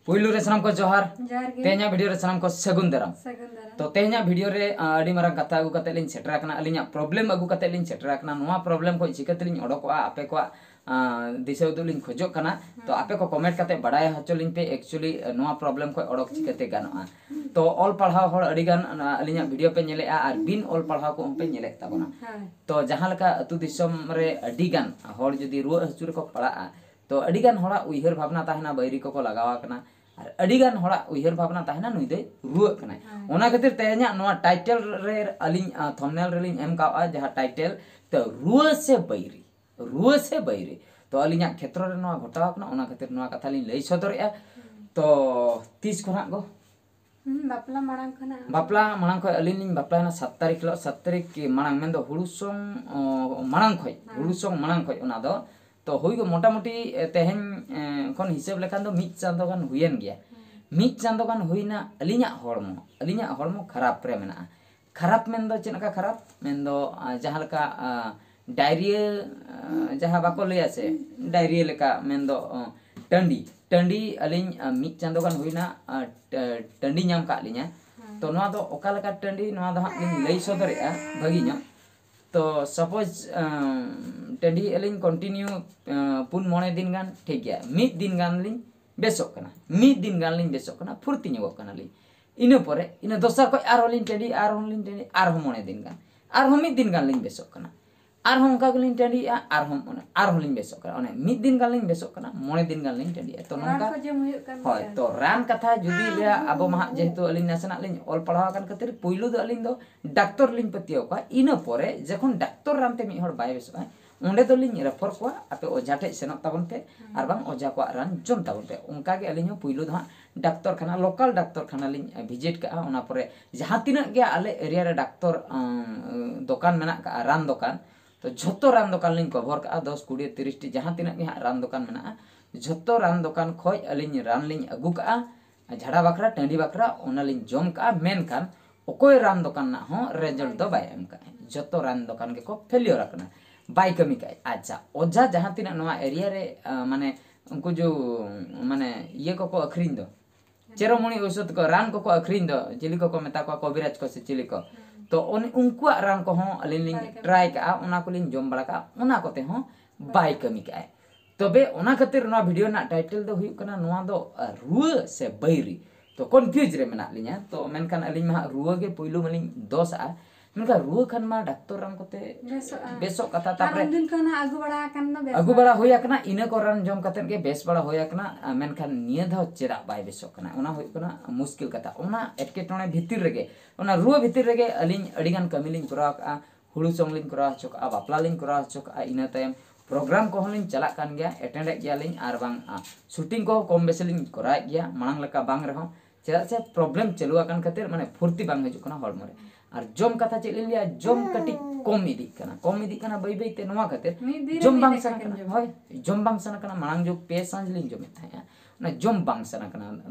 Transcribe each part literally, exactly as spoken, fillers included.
ᱯᱩᱭᱞᱩ ᱨᱮ ᱥᱟᱱᱟᱢ ᱠᱚ ᱡᱚᱦᱟᱨ᱾ ᱡᱚᱦᱟᱨ ᱜᱮ᱾ ᱛᱮᱦᱮᱧᱟᱜ ᱵᱷᱤᱰᱤᱭᱳ ᱨᱮ ᱥᱟᱱᱟᱢ ᱠᱚ ᱥᱟᱹᱜᱩᱱ ᱫᱟᱨᱟᱢ᱾ ᱥᱟᱹᱜᱩᱱ ᱫᱟᱨᱟᱢ᱾ ᱛᱚ ᱛᱮᱦᱮᱧᱟᱜ ᱵᱷᱤᱰᱤᱭᱳ ᱨᱮ ᱟ, ᱟᱹᱰᱤ ᱢᱟᱨᱟᱝ ᱠᱟᱛᱷᱟ ᱟᱹᱜᱩ ᱠᱟᱛᱮ ᱞᱤᱧ ᱥᱮᱴᱮᱨ ᱟᱠᱟᱱᱟ, ᱟᱹᱞᱤᱧᱟᱜ ᱯᱨᱚᱵᱞᱮᱢ ᱟᱹᱜᱩ ᱠᱟᱛᱮ ᱞᱤᱧ ᱥᱮᱴᱮᱨ ᱟᱠᱟᱱᱟ᱾ ᱱᱚᱣᱟ ᱯᱨᱚᱵᱞᱮᱢ ᱠᱷᱚᱱ ᱪᱤᱠᱟᱹ ᱛᱮᱞᱤᱧ ᱚᱰᱚᱠᱚᱜᱼᱟ, ᱟᱯᱮ ᱠᱚᱣᱟᱜ ᱟ, ᱫᱤᱥᱟᱹ ᱩᱫᱩᱜ ᱞᱤᱧ ᱠᱷᱚᱡᱚᱜ ᱠᱟᱱᱟ᱾ ᱛᱚ ᱟᱯᱮ ᱠᱚ ᱠᱚᱢᱮᱱᱴ ᱠᱟᱛᱮ ᱵᱟᱲᱟᱭ ᱦᱚᱪᱚ ᱞᱤᱧ ᱯᱮ, ᱮᱠᱪᱩᱭᱮᱞᱤ ᱱᱚᱣᱟ ᱯᱨᱚᱵᱞᱮᱢ ᱠᱷᱚᱱ ᱚᱰᱚᱠ ᱪᱤᱠᱟᱹᱛᱮ ᱜᱟᱱᱚᱜᱼᱟ᱾ ᱛᱚ ᱚᱞ ᱯᱟᱲᱦᱟᱣ ᱦᱚᱲ ᱟᱹᱰᱤ ᱜᱟᱱ ᱟ, ᱟᱹᱞᱤᱧᱟᱜ ᱵᱷᱤᱰᱤᱭᱳ ᱯᱮ ᱧᱮᱞᱮᱜᱼᱟ ᱟᱨ ᱵᱤᱱ ᱚᱞ ᱯᱟᱲᱦᱟᱣ ᱠᱚᱦᱚᱸ ᱯᱮ ᱧᱮᱞᱮᱫ ᱛᱟᱵᱚᱱᱟ᱾ ᱦᱳᱭ᱾ ᱛᱚ ᱡᱟᱦᱟᱸ ᱞᱮᱠᱟ ᱟᱹᱛᱩ ᱫᱤᱥᱚᱢ ᱨᱮ ᱟᱹᱰᱤ ᱜᱟᱱ ᱦᱚᱲ ᱡᱩᱫᱤ ᱨᱩᱣᱟᱹᱜ ᱦᱟᱹᱥᱩ ᱨᱮᱠᱚ ᱯᱟᱲᱟᱜᱼᱟ, ᱛᱚ ᱟᱹᱰᱤ ᱜᱟᱱ ᱦᱚᱲᱟᱜ ᱩᱭᱦᱟᱹᱨ ᱵᱷᱟᱵᱽᱱᱟ ᱛᱟᱦᱮᱱᱟ, ᱵᱟᱹᱭᱨᱤ ᱠᱚᱠᱚ ᱞᱟᱜᱟᱣ ᱟᱠᱟᱱᱟ, ᱟᱨ ᱟᱹᱰᱤ ᱜᱟᱱ ᱦᱚᱲᱟᱜ ᱩᱭᱦᱟᱹᱨ ᱵᱷᱟᱵᱽᱱᱟ ᱛᱟᱦᱮᱱᱟ ᱱᱩᱭ ᱫᱚᱭ ᱨᱩᱣᱟᱹᱜ ᱠᱟᱱᱟᱭ᱾ ᱦᱳᱭ᱾ ᱚᱱᱟ ᱠᱷᱟᱹᱛᱤᱨ ᱛᱮᱦᱮᱧᱟᱜ ᱱᱚᱣᱟ ᱴᱟᱭᱴᱮᱞ ᱨᱮ ᱟᱹᱞᱤᱧ ᱛᱷᱚᱢᱱᱮᱞ ᱨᱮᱞᱤᱧ ᱮᱢ ᱠᱟᱣᱟ ᱡᱟᱦᱟᱸ ᱴᱟᱭᱴᱮᱞ, ᱛᱚ ᱨᱩᱣᱟᱹ ᱥᱮ ᱵᱟᱹᱭᱨᱤ, ᱨᱩᱣᱟᱹ ᱥᱮ ᱵᱟᱹᱭᱨᱤ᱾ ᱛᱚ ᱟᱹᱞᱤᱧᱟᱜ ᱠᱷᱮᱛᱨᱚ ᱨᱮ ᱱᱚᱣᱟ ᱜᱷᱚᱴᱟᱣ ᱟᱠᱟᱱᱟ, ᱚᱱᱟ ᱠᱷᱟᱹᱛᱤᱨ ᱱᱚᱣᱟ ᱠᱟᱛᱷᱟ ᱞᱤᱧ ᱞᱟᱹᱭ ᱥᱚᱫᱚᱨᱮᱜᱼᱟ᱾ ᱛᱚ ᱛᱤᱥ ᱠᱷᱚᱱᱟᱜ ᱜᱚ? ᱦᱩᱸ, ᱵᱟᱯᱞᱟ ᱢᱟᱲᱟᱝ ᱠᱷᱚᱱᱟᱜ᱾ ᱵᱟᱯᱞᱟ ᱢᱟᱲᱟᱝ ᱠᱷᱚᱱ ᱟᱹᱞᱤᱧ ᱞᱤᱧ ᱵᱟᱯᱞᱟᱭᱮᱱᱟ ᱥᱟᱛ ᱛᱟᱹᱨᱤᱠᱷ ᱦᱤᱞᱳᱜ, ᱥᱟᱛ ᱛᱟᱹᱨᱤᱠᱷ ᱢᱟᱲᱟᱝ, ᱢᱮᱱᱫᱚ ᱦᱩᱲᱩ ᱥᱚᱝ ᱚ, ᱢᱟᱲᱟᱝ ᱠᱷᱚᱱ, ᱦᱮᱸ᱾ ᱦᱩᱲᱩ ᱥᱚᱝ ᱢᱟᱲᱟᱝ ᱠᱷᱚᱱ ᱚᱱᱟ ᱫᱚ᱾ ᱛᱚ ᱦᱩᱭ ᱜᱚ ᱢᱚᱴᱟᱢᱩᱴᱤ ᱮ, ᱛᱮᱦᱮᱧ ᱮ, ᱠᱷᱚᱱ ᱦᱤᱥᱟᱹᱵ ᱞᱮᱠᱷᱟᱱ ᱫᱚ ᱢᱤᱫ ᱪᱟᱸᱫᱳ ᱜᱟᱱ ᱦᱩᱭᱮᱱ ᱜᱮᱭᱟ᱾ ᱢᱤᱫ ᱪᱟᱸᱫᱳ ᱜᱟᱱ ᱦᱩᱭᱱᱟ᱾ ᱟᱹᱞᱤᱧᱟᱜ ᱦᱚᱲᱢᱚ, ᱟᱹᱞᱤᱧᱟᱜ ᱦᱚᱲᱢᱚ ᱠᱷᱟᱨᱟᱯ ᱨᱮ ᱢᱮᱱᱟᱜᱼᱟ᱾ ᱠᱷᱟᱨᱟᱯ ᱢᱮᱱᱫᱚ ᱪᱮᱫ ᱞᱮᱠᱟ ᱠᱷᱟᱨᱟᱯ? ᱢᱮᱱᱫᱚ ᱟ, ᱡᱟᱦᱟᱸ ᱞᱮᱠᱟ ᱟ, ᱰᱟᱭᱨᱤᱭᱟ ᱟ, ᱡᱟᱦᱟᱸ ᱵᱟᱠᱚ ᱞᱟᱹᱭᱟ ᱥᱮ, ᱰᱟᱭᱨᱤᱭᱟ ᱞᱮᱠᱟ ᱢᱮᱱᱫᱚ ᱚ, ᱴᱟᱺᱰᱤ, ᱴᱟᱺᱰᱤ ᱟᱹᱞᱤᱧ ᱟ, ᱢᱤᱫ ᱪᱟᱸᱫᱳ ᱜᱟᱱ ᱦᱩᱭᱱᱟ ᱟ, ᱴᱟ- ᱴᱟᱺᱰᱤ ᱧᱟᱢ ᱠᱟᱜ ᱞᱤᱧᱟ᱾ ᱛᱚ ᱱᱚᱣᱟ ᱫᱚ ᱚᱠᱟ ᱞᱮᱠᱟ ᱴᱟᱺᱰᱤ, ᱱᱚᱣᱟ ᱫᱚ ᱦᱟᱸᱜ ᱞᱤᱧ ᱞᱟᱹᱭ ᱥᱚᱫᱚᱨᱮᱜᱼᱟ ᱵᱷᱟᱹᱜᱤ ᱧᱚᱜ᱾ ᱛᱚ ᱥᱟᱯᱳᱡᱽ ᱴᱟᱺᱰᱤ ᱟᱹᱞᱤᱧ ᱠᱚᱱᱴᱤᱱᱤᱭᱩ ᱯᱩᱱ ᱢᱚᱬᱮ ᱫᱤᱱ ᱜᱟᱱ ᱴᱷᱤᱠ ᱜᱮᱭᱟ, ᱢᱤᱫ ᱫᱤᱱ ᱜᱟᱱ ᱞᱤᱧ ᱵᱮᱥᱚᱜ ᱠᱟᱱᱟ, ᱢᱤᱫ ᱫᱤᱱ ᱜᱟᱱ ᱞᱤᱧ ᱵᱮᱥᱚᱜ ᱠᱟᱱᱟ, ᱯᱷᱩᱨᱛᱤ ᱧᱚᱜᱚᱜ ᱠᱟᱱᱟᱞᱤᱧ᱾ ᱤᱱᱟᱹ ᱯᱚᱨᱮ ᱤᱱᱟᱹ ᱫᱚᱥᱟᱨ ᱠᱷᱚᱡ ᱟᱨᱦᱚᱸ ᱞᱤᱧ ᱴᱟᱺᱰᱤ, ᱟᱨᱦᱚᱸ ᱞᱤᱧ ᱴᱟᱺᱰᱤ, ᱟᱨᱦᱚᱸ ᱢᱚᱬᱮ ᱫᱤᱱ ᱜᱟᱱ, ᱟᱨᱦᱚᱸ ᱢᱤᱫ ᱫᱤᱱ ᱜᱟᱱ ᱞᱤᱧ ᱵᱮᱥᱚᱜ ᱠᱟᱱᱟ, ᱟᱨᱦᱚᱸ ᱚᱱᱠᱟ ᱜᱮᱞᱤᱧ ᱴᱟᱺᱰᱤᱭᱮᱜᱼᱟ, ᱟᱨᱦᱚᱸ ᱚᱱᱮ ᱟᱨᱦᱚᱸ ᱞᱤᱧ ᱵᱮᱥᱚᱜ ᱠᱟᱱᱟ, ᱚᱱᱮ ᱢᱤᱫ ᱫᱤᱱ ᱜᱟᱱ ᱞᱤᱧ ᱵᱮᱥᱚᱜ ᱠᱟᱱᱟ, ᱢᱚᱬᱮ ᱫᱤᱱ ᱜᱟᱱ ᱞᱤᱧ ᱴᱟᱺᱰᱤᱭᱮᱜᱼᱟ᱾ ᱛᱚ ᱨᱟᱱ ᱱᱚᱝᱠᱟ ᱠᱚ ᱡᱚᱢ ᱦᱩᱭᱩᱜ ᱠᱟᱱ ᱦᱳᱭ᱾ ᱜᱮᱭᱟ᱾ ᱛᱚ ᱨᱟᱱ ᱠᱟᱛᱷᱟ ᱡᱩᱫᱤ ᱞᱟᱹᱭᱟ, ᱟᱵᱚ ᱢᱟ ᱦᱟᱸᱜ ᱡᱮᱦᱮᱛᱩ ᱟᱹᱞᱤᱧ ᱱᱟᱥᱮᱱᱟᱜ ᱞᱤᱧ ᱚᱞ ᱯᱟᱲᱦᱟᱣ ᱟᱠᱟᱱ ᱠᱷᱟᱹᱛᱤᱨ ᱯᱩᱭᱞᱩ ᱫᱚ ᱟᱹᱞᱤᱧ ᱫᱚ ᱰᱟᱠᱛᱚᱨ ᱞᱤᱧ ᱯᱟᱹᱛᱭᱟᱹᱣ ᱠᱚᱣᱟ᱾ ᱤᱱᱟᱹ ᱯᱚᱨᱮ ᱡᱚᱠᱷᱚᱱ ᱰᱟᱠᱛᱚᱨ ᱨᱟᱱ ᱛᱮ ᱢᱤᱫ ᱦᱚᱲ ᱵᱟᱭ ᱵᱮᱥᱚᱜᱼᱟ, ᱚᱸᱰᱮ ᱫᱚᱞᱤᱧ ᱨᱮᱯᱷᱟᱨ ᱠᱚᱣᱟ, ᱟᱯᱮ ᱚᱡᱷᱟ ᱴᱷᱮᱡ ᱥᱮᱱᱚᱜ ᱛᱟᱵᱚᱱ ᱯᱮ, ᱟᱨ ᱵᱟᱝ ᱚᱡᱷᱟ ᱠᱚᱣᱟᱜ ᱨᱟᱱ ᱡᱚᱢ ᱛᱟᱵᱚᱱ ᱯᱮ᱾ ᱚᱱᱠᱟ ᱜᱮ ᱟᱹᱞᱤᱧ ᱦᱚᱸ ᱯᱩᱭᱞᱩ ᱫᱚ ᱦᱟᱸᱜ ᱰᱟᱠᱛᱚᱨ ᱠᱷᱟᱱᱟ, ᱞᱳᱠᱟᱞ ᱰᱟᱠᱛᱚᱨ ᱠᱷᱟᱱᱟ ᱞᱤᱧ ᱵᱷᱤᱡᱤᱴ ᱠᱟᱜᱼᱟ᱾ ᱚᱱᱟ ᱯᱚᱨᱮ ᱡᱟᱦᱟᱸ ᱛᱤᱱᱟᱹᱜ ᱜᱮ ᱟᱞᱮ ᱮᱨᱤᱭᱟ ᱨᱮ ᱰᱟᱠᱛᱚᱨ ᱟᱸ, ᱫᱚᱠᱟᱱ ᱢᱮᱱᱟᱜ ᱠᱟᱜᱼᱟ, ᱨᱟᱱ ᱫᱚᱠᱟᱱ, ᱛᱚ ᱡᱷᱚᱛᱚ ᱨᱟᱱ ᱫᱚᱠᱟᱱ ᱞᱤᱧ ᱠᱚᱵᱷᱚᱨ ᱠᱟᱜᱼᱟ, ᱫᱚᱥ ᱠᱩᱲᱤ ᱛᱤᱨᱤᱥ ᱴᱤ ᱡᱟᱦᱟᱸ ᱛᱤᱱᱟᱹᱜ ᱜᱮ ᱦᱟᱸᱜ ᱨᱟᱱ ᱫᱚᱠᱟᱱ ᱢᱮᱱᱟᱜᱼᱟ, ᱡᱷᱚᱛᱚ ᱨᱟᱱ ᱫᱚᱠᱟᱱ ᱠᱷᱚᱡ ᱟᱹᱞᱤᱧ ᱨᱟᱱ ᱞᱤᱧ ᱟᱹᱜᱩ ᱠᱟᱜᱼᱟ᱾ ᱡᱷᱟᱲᱟ ᱵᱟᱠᱷᱨᱟ, ᱴᱟᱺᱰᱤ ᱵᱟᱠᱷᱨᱟ ᱚᱱᱟ ᱞᱤᱧ ᱡᱚᱢ ᱠᱟᱜᱼᱟ, ᱢᱮᱱᱠᱷᱟᱱ ᱚᱠᱚᱭ ᱨᱟᱱ ᱫᱚᱠᱟᱱ ᱨᱮᱱᱟᱜ ᱦᱚᱸ ᱨᱮᱡᱟᱞᱴ ᱫᱚ ᱵᱟᱭ ᱮᱢ ᱠᱟᱜᱼᱟ᱾ ᱡᱷᱚᱛᱚ ᱨᱟᱱ ᱫᱚᱠᱟᱱ ᱜᱮᱠᱚ ᱯᱷᱮᱞᱤᱭᱚᱨ ᱟᱠᱟᱱᱟ, ᱵᱟᱭ ᱠᱟᱹᱢᱤ ᱠᱟᱜᱼᱟ᱾ ᱟᱪᱪᱷᱟ, ᱚᱡᱷᱟ ᱡᱟᱦᱟᱸ ᱛᱤᱱᱟᱹᱜ ᱱᱚᱣᱟ ᱮᱨᱤᱭᱟ ᱨᱮ ᱟᱸ, ᱢᱟᱱᱮ ᱩᱱᱠᱩ ᱡᱚ ᱢᱟᱱᱮ ᱤᱭᱟᱹ ᱠᱚᱠᱚ ᱟᱹᱠᱷᱨᱤᱧ ᱫᱚ, ᱪᱮᱨᱚᱢᱩᱲᱤ ᱳᱣᱥᱚᱫᱷ ᱠᱚ, ᱨᱟᱱ ᱠᱚᱠᱚ ᱟᱹᱠᱷᱨᱤᱧ ᱫᱚ, ᱪᱤᱞᱤ ᱠᱚᱠᱚ ᱢᱮᱛᱟ ᱠᱚᱣᱟ, ᱠᱚᱵᱤᱨᱟᱡᱽ ᱠᱚ ᱥᱮ ᱪᱤᱞᱤ ᱠᱚ᱾ ᱛᱚ ᱩᱱ- ᱩᱱᱠᱩᱣᱟᱜ ᱨᱟᱱ ᱠᱚᱦᱚᱸ ᱟᱹᱞᱤᱧ ᱞᱤᱧ ᱴᱨᱟᱭ ᱠᱟᱜᱼᱟ, ᱚᱱᱟ ᱠᱚᱞᱤᱧ ᱡᱚᱢ ᱵᱟᱲᱟ ᱠᱟᱜᱼᱟ, ᱚᱱᱟ ᱠᱚᱛᱮ ᱦᱚᱸ ᱵᱟᱭ ᱠᱟᱹᱢᱤ ᱠᱟᱜᱼᱟᱭ᱾ ᱛᱚᱵᱮ ᱚᱱᱟ ᱠᱷᱟᱹᱛᱤᱨ ᱱᱚᱣᱟ ᱵᱷᱤᱰᱤᱭᱳ ᱨᱮᱱᱟᱜ ᱴᱟᱭᱴᱮᱞ ᱫᱚ ᱦᱩᱭᱩᱜ ᱠᱟᱱᱟ ᱱᱚᱣᱟ ᱫᱚ, ᱟᱨ, ᱨᱩᱣᱟᱹ ᱥᱮ ᱵᱟᱹᱭᱨᱤ᱾ ᱛᱚ ᱠᱚᱱᱯᱷᱤᱭᱩᱡᱽ ᱨᱮ ᱢᱮᱱᱟᱜ ᱞᱤᱧᱟ᱾ ᱛᱚ ᱢᱮᱱᱠᱷᱟᱱ ᱟᱹᱞᱤᱧ ᱢᱟ ᱦᱟᱸᱜ ᱨᱩᱣᱟᱹ ᱜᱮ ᱯᱩᱭᱞᱩ ᱢᱟᱞᱤᱧ ᱫᱚᱥᱟᱜᱼᱟ᱾ ᱢᱮᱱᱠᱷᱟᱱ ᱨᱩᱣᱟᱹ ᱠᱷᱟᱱ ᱢᱟ ᱰᱟᱠᱛᱚᱨ ᱨᱟᱱ ᱠᱚᱛᱮ ᱵᱮᱥᱚᱜᱼᱟ᱾ ᱵᱮᱥᱚᱜ ᱠᱟᱛᱷᱟ᱾ ᱟᱨ ᱛᱟᱯᱚᱨᱮ ᱩᱱᱫᱤᱱ ᱠᱷᱚᱱ ᱦᱟᱸᱜ ᱟᱹᱜᱩ ᱵᱟᱲᱟ ᱟᱠᱟᱱ ᱫᱚ ᱵᱮᱥ ᱟᱹᱜᱩ ᱵᱟᱲᱟ᱾ ᱵᱟᱲᱟ ᱦᱩᱭ ᱟᱠᱟᱱᱟ, ᱤᱱᱟᱹ ᱠᱚ ᱨᱟᱱ ᱡᱚᱢ ᱠᱟᱛᱮᱫ ᱜᱮ ᱵᱮᱥ ᱵᱟᱲᱟ ᱦᱩᱭ ᱟᱠᱟᱱᱟ᱾ ᱟᱨ ᱢᱮᱱᱠᱷᱟᱱ ᱱᱤᱭᱟᱹ ᱫᱷᱟᱣ ᱪᱮᱫᱟᱜ ᱵᱟᱭ ᱵᱮᱥᱚᱜ ᱠᱟᱱᱟ, ᱚᱱᱟ ᱦᱩᱭᱩᱜ ᱠᱟᱱᱟ ᱢᱩᱥᱠᱤᱞ ᱠᱟᱛᱷᱟ᱾ ᱚᱱᱟ ᱮᱴᱠᱮᱴᱚᱬᱮ ᱵᱷᱤᱛᱤᱨ ᱨᱮᱜᱮ, ᱚᱱᱟ ᱨᱩᱣᱟᱹ ᱵᱷᱤᱛᱤᱨ ᱨᱮᱜᱮ ᱟᱹᱞᱤᱧ ᱟᱹᱰᱤᱜᱟᱱ ᱠᱟᱹᱢᱤ ᱞᱤᱧ ᱠᱚᱨᱟᱣ ᱠᱟᱜᱼᱟ᱾ ᱦᱩᱲᱩ ᱥᱚᱝ ᱞᱤᱧ ᱠᱚᱨᱟᱣ ᱦᱚᱪᱚ ᱠᱟᱜᱼᱟ, ᱵᱟᱯᱞᱟ ᱞᱤᱧ ᱠᱚᱨᱟᱣ ᱦᱚᱪᱚ ᱠᱟᱜᱼᱟ, ᱤᱱᱟᱹ ᱛᱟᱭᱚᱢ ᱯᱨᱳᱜᱨᱟᱢ ᱠᱚᱦᱚᱸ ᱞᱤᱧ ᱪᱟᱞᱟᱜ ᱠᱟᱱ ᱜᱮᱭᱟ, ᱮᱴᱮᱱᱰᱮᱫ ᱜᱮᱭᱟᱞᱤᱧ, ᱟᱨ ᱵᱟᱝ, ᱟ, ᱥᱩᱴᱤᱝ ᱠᱚᱦᱚᱸ ᱠᱚᱢ ᱵᱮᱥᱤ ᱞᱤᱧ ᱠᱚᱨᱟᱣᱮᱫ ᱜᱮᱭᱟ, ᱢᱟᱲᱟᱝ ᱞᱮᱠᱟ ᱵᱟᱝ ᱨᱮᱦᱚᱸ᱾ ᱪᱮᱫᱟᱜ ᱥᱮ ᱯᱨᱚᱵᱞᱮᱢ ᱪᱟᱹᱞᱩ ᱟᱠᱟᱱ ᱠᱷᱟᱹᱛᱤᱨ ᱢᱟᱱᱮ ᱯᱷᱩᱨᱛᱤ ᱵᱟᱝ ᱦᱤᱡᱩᱜ ᱠᱟᱱᱟ ᱦᱚᱲᱢᱚ ᱨᱮ᱾ ᱟᱨ ᱡᱚᱢ ᱠᱟᱛᱷᱟ ᱪᱮᱫ ᱞᱤᱧ ᱞᱟᱹᱭᱟ, ᱡᱚᱢ ᱠᱟᱹᱴᱤᱡ ᱠᱚᱢ ᱤᱫᱤᱜ ᱠᱟᱱᱟ, ᱠᱚᱢ ᱤᱫᱤᱜ ᱠᱟᱱᱟ ᱵᱟᱹᱭ ᱵᱟᱹᱭ ᱛᱮ᱾ ᱱᱚᱣᱟ ᱠᱷᱟᱹᱛᱤᱨ ᱢᱤᱫ ᱫᱤᱱ ᱨᱮ ᱡᱚᱢ ᱢᱤᱫ ᱵᱟᱝ ᱫᱟᱠᱟ ᱥᱟᱱᱟ ᱠᱟᱱᱟ᱾ ᱡᱚᱢ᱾ ᱦᱳᱭ, ᱡᱚᱢ ᱵᱟᱝ ᱥᱟᱱᱟ ᱠᱟᱱᱟ᱾ ᱢᱟᱲᱟᱝ ᱡᱚᱜ ᱯᱮ ᱥᱟᱸᱡ ᱞᱤᱧ ᱡᱚᱢᱮᱫ ᱛᱟᱦᱮᱸᱜᱼᱟ, ᱚᱱᱟ ᱡᱚᱢ ᱵᱟᱝ ᱥᱟᱱᱟ ᱠᱟᱱᱟ,